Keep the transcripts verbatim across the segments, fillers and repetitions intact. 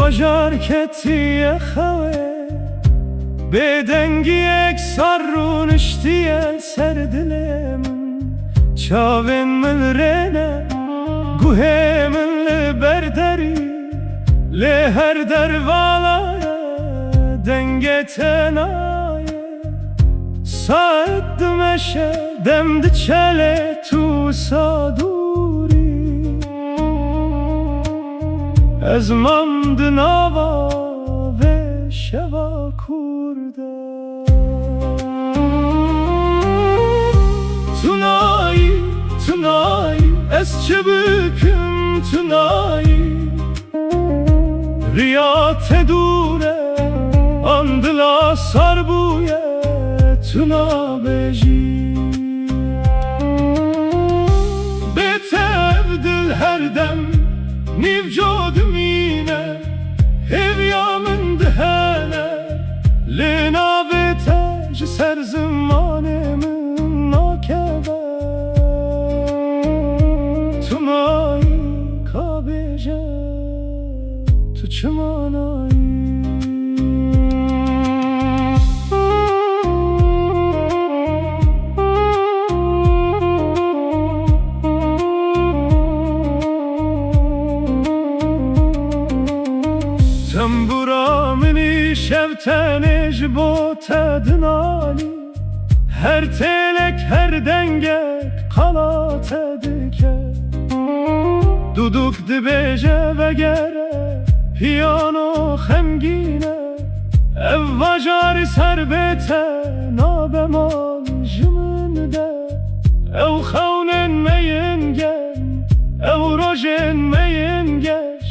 Bajar ketiye xewê, bêdengiyek sar rûniştiye ser dilê min. Çavên min rê ne, guhê min li ber derî, lê her der vala ye, dengê te naye. Saet dimeşe, dem diçe lê tu wisa dûrî. Ez mam di nava vê şeva kûr de. Tu nayî, tu nayî, ez çi bikim, tu nayî. Riya te dûr e, an dila sar bûye, tu nabêjî. Bê te ev dil her dem nîvco dimîne, hêviya min dihêle, lê navê te ji ser zimanê min nakeve. Tu nayî, ka bêje, tu çima nayî? Tembûra min îşev tenê ji bo te dinalî. Her têlek, her dengek qala te dike. Duduk dibêje vegere, piyano xemgîn e. Ev bajarî ser bê te nabe mal ji min de. Ew xewnên me yên germ, ew rojên me yên geş,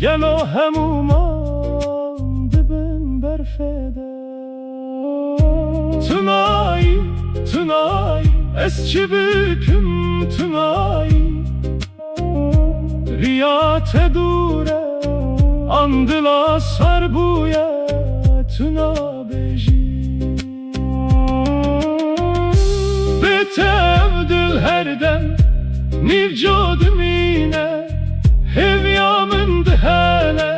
gelo hemû mal dibin berfê de. Tu nayî, tu nayî, ez çi bikim, tu nayî. Riya te dûr e, an dila sar bûye, tu nabêjî. Bê te ev dil her dem nîvco dimîne, hêviya min dihêle,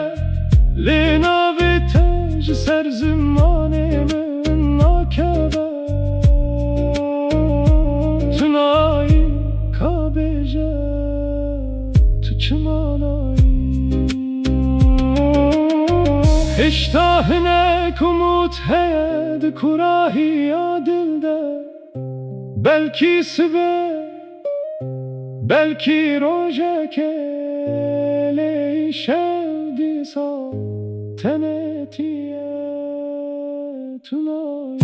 lê navê te ji ser zimanê min nakeve. Tu nayî, ka bêje, tu çima nayî? Hêşta hinek umût heye di kurahiya dil de. Belkî sibe, belkî rojekê, lê îşev dîsa tenêtî ye, tu nayî.